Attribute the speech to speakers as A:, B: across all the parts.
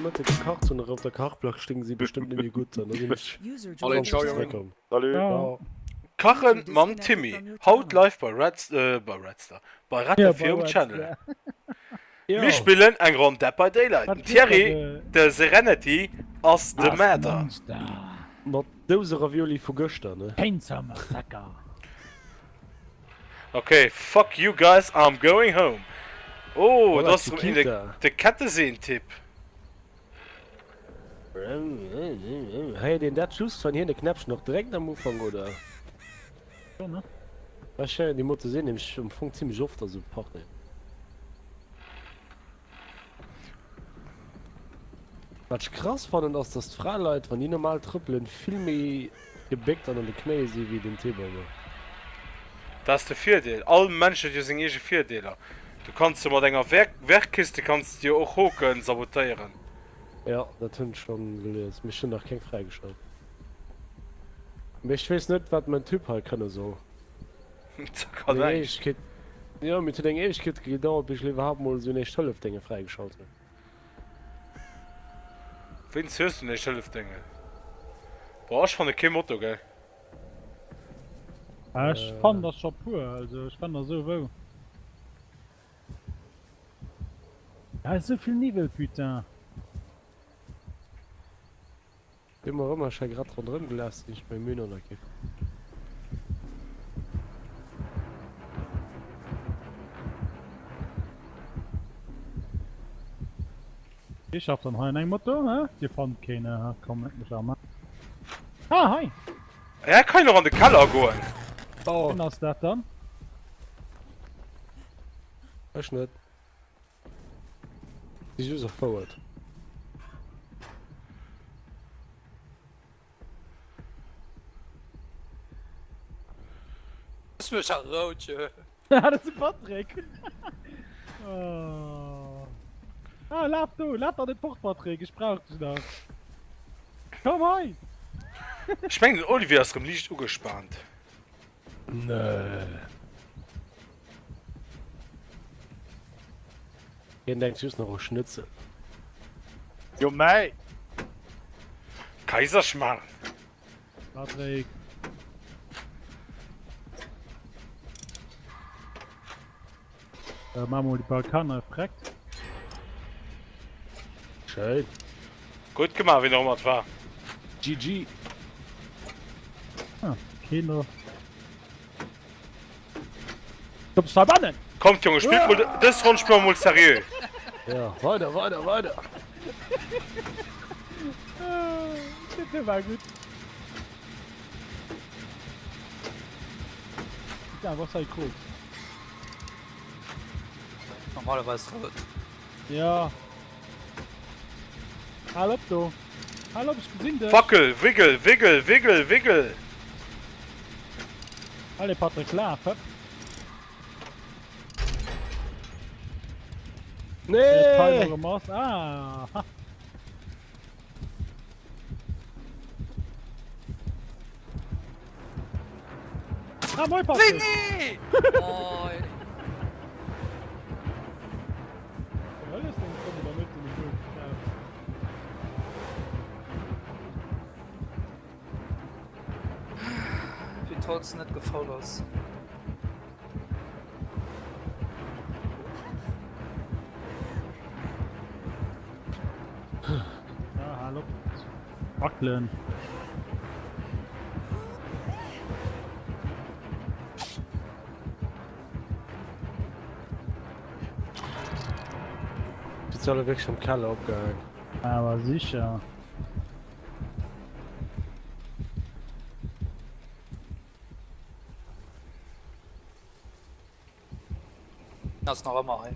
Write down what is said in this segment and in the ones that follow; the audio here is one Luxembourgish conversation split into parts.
A: Mëtte gekacht hunn a op der Kachplack sting si bestëmmt net méi gutt. Dann sinn ech
B: Allez, ciao, Jongen.
A: Salut.
C: Ciao.
D: Kachen mam Timmy, haut live bei Red, bei Redstar, bei Red
C: Ja,
D: FM
C: bei
D: Channel.
C: Redstar.
D: Mir spillen eng Ronn Dead by Daylight. Den Thierry, de Serenity ass de Mörder.
A: Mat Douse Ravioli vu gëschter, ne?
C: Chainsaw Massacre.
D: Ok, fuck you guys, I'm going home. Oh,
A: Voilà,
D: do ass erëm een
A: Chiquita.
D: de Ketteseen-Typ.
A: Héiert een dat just wann hien de Knäppchen och dréckt am Ufank, oder?
C: Jo, ne?
A: Ech héieren déi Motorsee nämlech am Fong zimmlech oft a sou Partyen. Wat ech krass fannen ass dass d'Fraleit wann déi normal trëppelen vill méi gebéckt an an de Knéie si wéi den Typ ëmmer.
D: Dat ass de Virdeel. All Mensch huet jo seng eege Virdeeler. Du kanns jo mat enger Werkkiste kanns de jo och Hoken sabotéieren.
A: Jo dat hunn ech schonn gelies, mee ech hunn nach keng fräigeschalt. Mee ech weess net wat mäin Typ hei kënne soll.
D: Kann näischt.
A: Jo mee et huet eng Éiwegkeet gedauert bis ech iwwerhaapt mol esou en Éischt Hëllef Dénge fräigeschalt hunn.
D: Wéinst hues du en Éischt Hëllef Dénge? Boah ech fanne kee Moto gell.
C: Ech fannen der scho puer, also ech fannen der sou wou. Hei ass souvill Niwwel putain.
A: Wéi mer ëmmer ech hei grad ronderëm gelaf sinn, ech meng Mühen ënnergiff.
C: Wie schafft dann hei an engem Moto, hä? Dir fannt keen, hä? Komm, leck mech am. Ah, hei!
D: Hä, kann een och an de Keller goen?
A: Oh.
C: Wien ass dat dann?
A: Ech net. Si just erfouert.
B: Ass mech a Routje.
C: Ah, dat ass de Patrick! Oh. Ah, laf do! Laf dach net fort, Patrick! Ech brauch dech nach! Komm hei!
D: Ech mengen den Olivier ass rem liicht ugespaant.
A: Nee. Hien denkt just nach u Schnëtzel.
E: Jo mei!
D: Kaiserschmarrn!
C: Patrick! Äh, mach mol déi Balkaner freckt.
A: Schéin.
D: Gutt gemaach, wien och ëmmer et war.
A: GG.
C: Ah, keen do. Komm, verbannen!
D: Kommt Jonge, spillt mol dës Ronn spille mer mol seriö.
A: Ja, weider, weider, weider.
C: Dat war gutt. Ja, was hei cool.
B: Normalerweis rout.
C: Ja. Hal op do. Hal op, ech gesinn dech.
D: Wackel, wiggle, wiggle, wiggle, wiggle.
C: Allez Patrick, laf, hëpp.
A: Nee!
C: Timer erëm ass. Ah! Ha. Ah, moin Patrick!
B: Wéini? Moin! Wéi d'Holz net gefaul ass.
C: Ja, hal op ze wackelen.
A: Sitz alle wierklech am Keller opgehaang.
C: Awer sicher.
B: Ass nach ëmmer hei.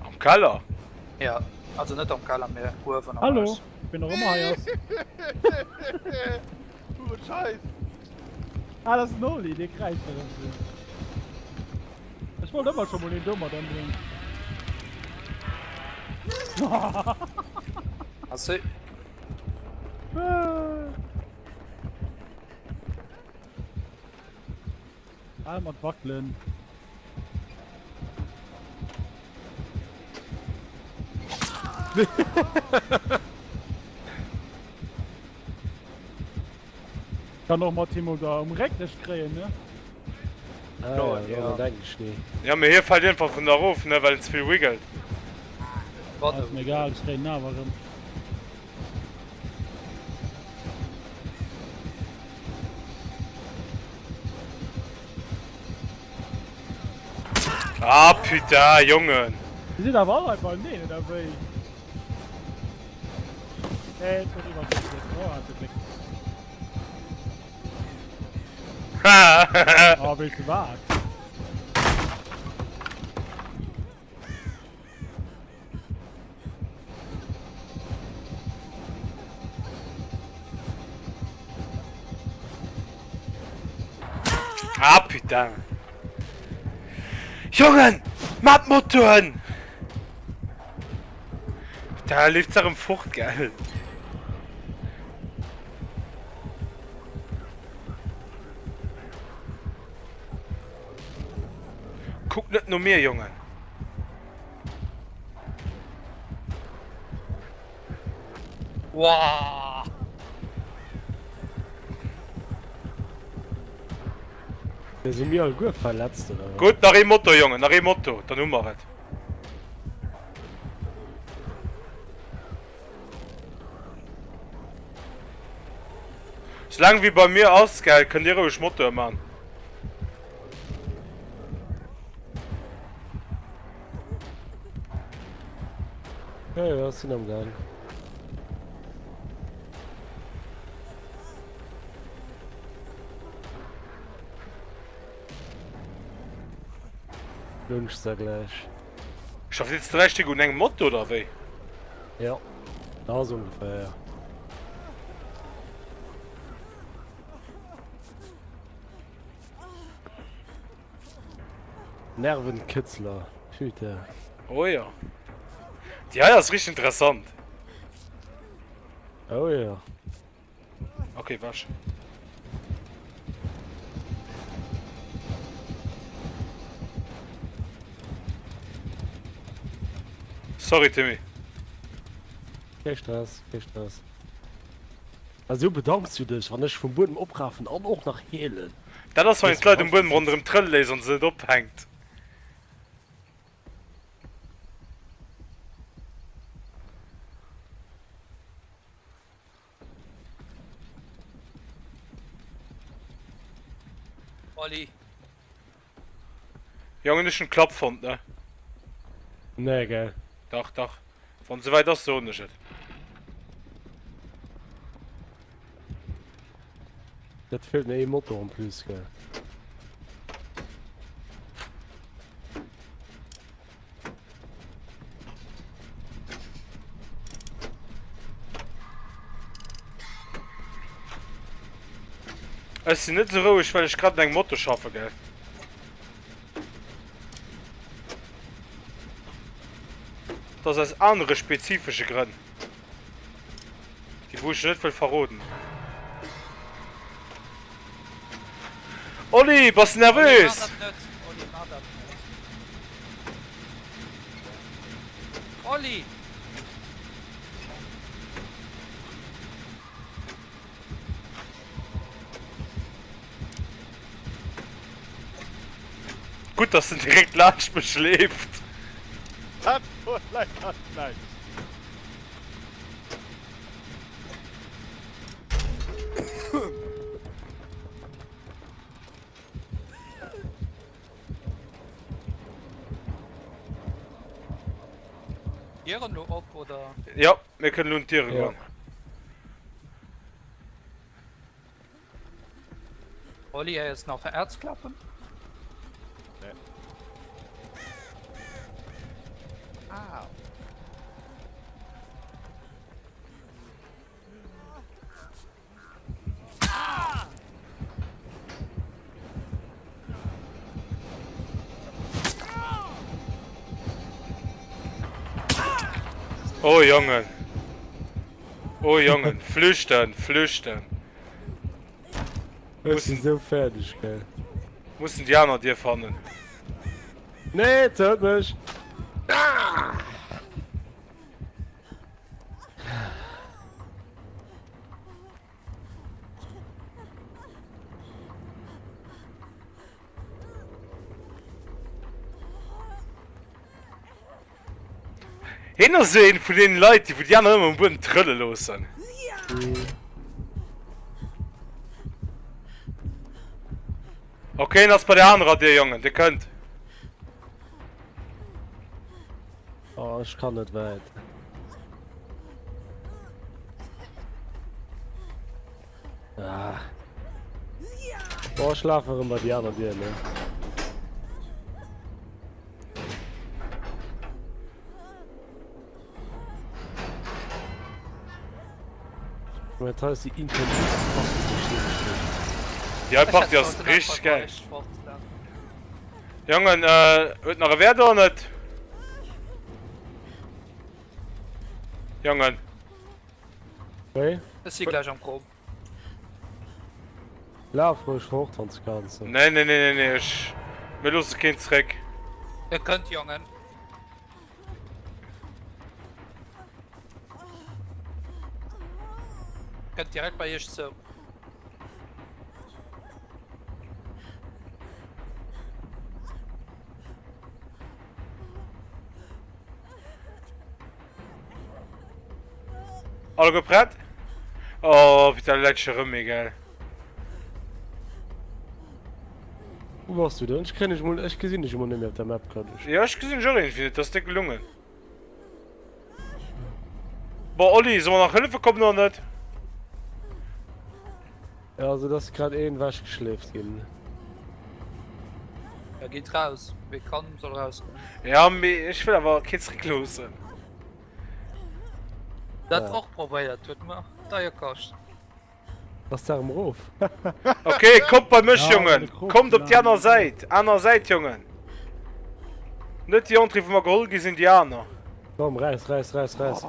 D: Am Keller?
B: Ja, also net am Keller, mee uewen am
C: Hallo,
B: Haus.
C: wien och ëmmer hei ass.
E: Puren Scheiss!
C: Ah, dat ass den Oli, dee kräischt erëm esou. Ech wollt ëmmer scho mol een domat ëmbréngen.
B: Merci.
C: Al mat wackelen. Kann och mat him oder um Réck dech kréien, ne?
A: Ah, ja, ja, denken ech ni.
D: Ja, mee hie fällt einfach vun der erof, ne, well en ze vill wiggelt.
C: Ass mir egal, ech kréien en awer erëm.
D: Ah putain, Jongen!
C: Dir sidd awer all hei beieneen, oder wéi? Hey, et huet iwwer Glück. Oh, hat se Gléck. Oh, weess de wat?
D: Ah putain! Jongen! Mat Motoren! Da leeft se erëm fort, gell? Kuck net no mir, Jongen!
B: Wow.
A: Da si mir alleguer verletzt, oder wat?
D: Gutt, nach ee Moto, Jongen, nach ee Moto, dann hu mer et. Soulaang wéi bei mir ass, gell, kënnt dir roueg Motoe man.
A: Ja, ja, sinn am Gang. Lunch da gleich.
D: Schafft jetzt 3 Stück un engem Moto oder wéi?
A: Ja, da so ungefähr, ja. Nervenkitzler, putain.
D: Oh ja. Déi hei ass richtig interessant.
A: Oh ja.
D: Okay, wasch. Sorry, Timmy.
A: Kee Stress, kee Stress. Also bedanks du dech, wann ech vum Buedem oprafen an och nach heelen.
D: Dat ass wann een d'Leit um Buedem ronderëm trëlle léisst an se net ophänkt.
B: Olli.
D: Jongen ech hun Klapp fonnt ne.
A: Nee gell.
D: Dach dach. Wann et souwäit ass soen ech et.
A: Dat feelt mir ee Motor en plus gell.
D: Ech sinn net sou roueg well ech grad un engem Moto schaffe gell. Dat ass aus anere spezifesche Grënn, déi wou ech net wëll verroden. Oli, bass de nervös?
B: Oli, maach dat net. Oli, maach dat net. Olli!
D: Gutt, dass en direkt laanscht mech leeft.
E: Dat wor leider näischt.
B: Dieren lo op oder?
D: Ja, mir kënnen lo un d'Diere
A: Ja.
D: goen.
B: Olli, er ist noch Erzklappen?
E: Nee.
B: Au.
D: Oh Jongen. Oh Jongen, flüchten, flüchten.
A: Ech sinn sou fäerdeg, gell.
D: Mussen déi aner Dier fannen.
A: Nee, et hëlt mech.
D: Hien ass esou een vun deenen Leit, déi wou déi aner ëmmer um Buedem trëlle loossen. Ok, en ass bei der anerer Dier, Jongen, dee kënnt.
A: Oh, ech kann net wäit. Ah. Oh, ech lafe erëm bei déi aner Dier, ne? Moment, hei ass déi intensivste Partie, déi ech jee gespillt hunn.
D: Déi hei Partie ass richteg geil. Jongen, huet nach e Wäert oder net? Jongen.
A: Wéi?
B: Ech si gläich am Raum.
A: Laf roueg fort, wann s de kanns.
D: Nee, nee, nee, nee, nee, ech. Mir loosse keen zréck.
B: E kënnt, Jongen. Kënnt direkt bei iech zou.
D: Alleguer prett? Oh, putain, läit ech erëm, mee geil.
A: Wou bass du denn? Ech kréien dech mol, ech gesinn dech emol net méi op der Map, glaub ech.
D: Jo, ech gesinn dech och iergendwéi net, dat ass déck gelungen. Bon, Oli, soll mer nach hëllefe kommen oder net?
A: Ja, also et ass grad een wechgeschleeft ginn.
B: Ja, geet raus. Wee kann, soll rausgoen.
D: Ja, mee ech wëll awer keen zréckloossen.
B: Dat och probéiert, huet mer deier kascht.
A: Ass d'Arm erof?
D: Ok, kommt bei mech,
C: Ja,
D: Jongen!
C: de Krog
D: Kommt op déi aner
C: laang.
D: Säit! Aner Säit, Jongen! Net déi Entrée, wou mer geholl gi sinn, déi aner.
A: Komm, raus, raus, raus, raus.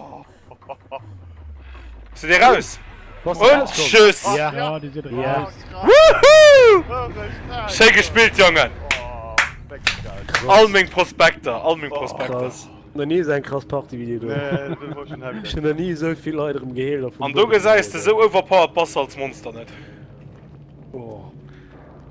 D: Sidd dir raus?
A: Bass
D: Und
A: du rauskomm?
D: tschüss!
A: Ja.
C: Ja, déi sinn
A: Ja.
C: raus.
D: Woohoo!
E: Schéi
D: Schéi gespillt, Jongen!
E: Geil.
D: All meng Prospekter, all meng Prospekter.
A: Krass. Nach ni esou eng krass Party wéi déi do.
E: Nee, dat war schon heavy.
A: Ech hunn nach ni esou vill Leit erëm geheelt a vum
D: An do
A: Buedem
D: gesäis de,
A: geholl.
D: sou overpowered bass de als Monster net.
A: Oh.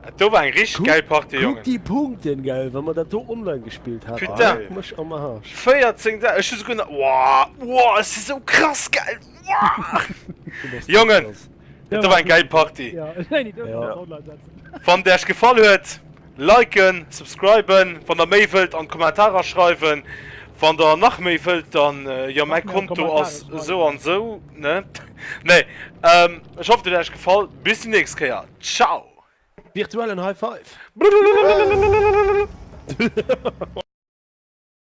D: Dat do war eng richteg geil Partie,
A: Kuck
D: Jongen.
A: déi Punkten, gell, wa mer dat do online gespillt hätten.
D: Putain.
A: Leck mech am Arsch.
D: 14 Dä, ech hu souguer nach, woah, woah, ech si sou krass geil, woah.
A: Du bass
D: Jongen,
A: krass.
D: dat do war eng geil Partie.
C: Ja, nee, déi dürfen
A: Ja.
C: das online setzen.
D: Wann der iech gefall huet, liken, subscriben, wann der méi wëllt an d'Kommentarer schreiwen. Wann der nach méi wëllt, dann jo mäi
C: Nach méi an
D: Konto ass
C: d'Kommentare
D: esou an esou, ne? Nee, ech hoffen et huet iech gefall. Bis déi nächst Kéier, ciao!
A: Virtuellen High Five!